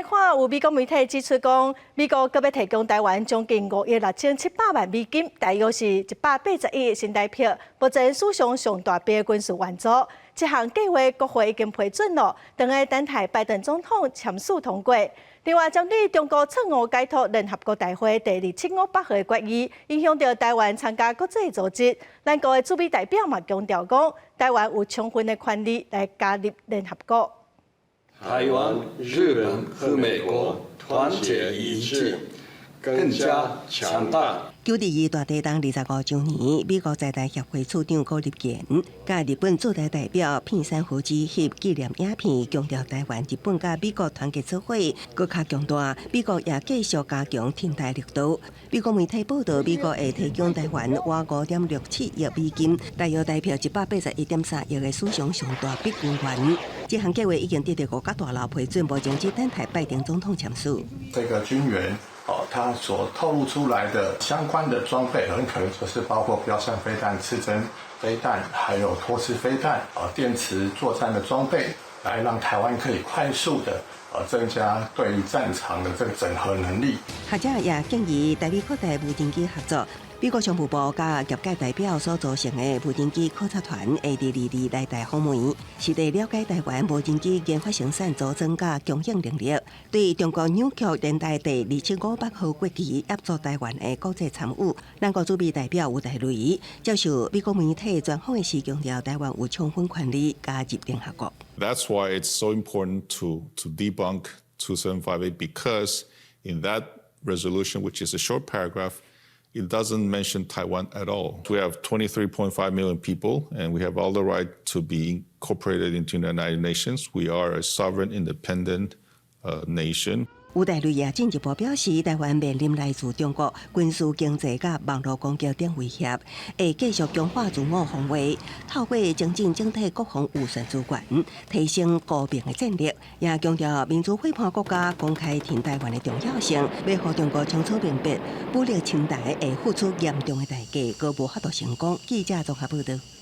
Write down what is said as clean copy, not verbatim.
來看，有美國媒體指出講，美國閣欲提供台灣將近5億6700萬美金，大約是181億新台幣，目前史上上大筆軍事援助。這項計劃國會已經批准了，等下等待拜登總統簽署通過。另外，針對中國錯誤解讀聯合國大會第2758號的決議，影響著台灣參加國際組織。咱國的駐美代表嘛強調講，台灣有充分的權利來加入聯合國。台灣、日本和美國團結一致，更加強大。九二二大地震25週年，美國在台協會處長高立言，佮日本駐台代表片山和子翕紀念影片，強調台灣、日本佮美國團結做伙，閣較強大。美國也繼續加強挺台力度。美國媒體報道，美國會提供台灣約5.67億美金，大約台幣181.3億的史上上大筆軍援。這項計劃已經得到五角大樓批准，目前只等待拜登總統簽署。這個軍援，哦，它所透露出來的相關的裝備，很可能就是包括標槍飛彈、刺針飛彈，還有托式飛彈，啊，電磁作戰的裝備，來讓台灣可以快速的，增加對於戰場的這個整合能力。學者也建議台美擴大無人機合作。美國商務部佮業界代表所組成的無人機考察團會佇2二來台訪問，實地了解台灣無人機研發生產組裝佮供應能力。對中國扭曲聯大第2758號決議，協助台灣的國際參與，咱國駐美代表吳大雷接受美國媒體專訪的時強調，台灣有充分權利加入聯合國。 That's why it's so important to debunk 2758, because in that resolution, which is a short paragraph, it doesn't mention Taiwan at all. We have 23.5 million people, and we have all the right to be incorporated into the United Nations. We are a sovereign, independent nation. 吳大雷也進一步表示，台灣面臨來自中國軍事、經濟佮網路攻擊等威脅，會繼續強化自我防衛，透過精進整體國防預算資源，提升高兵的戰力，也強調民主伙伴國家公開挺台灣的重要性，欲予中國清楚明白，武力侵台會付出嚴重的代價，閣無法度成功。記者綜合報道。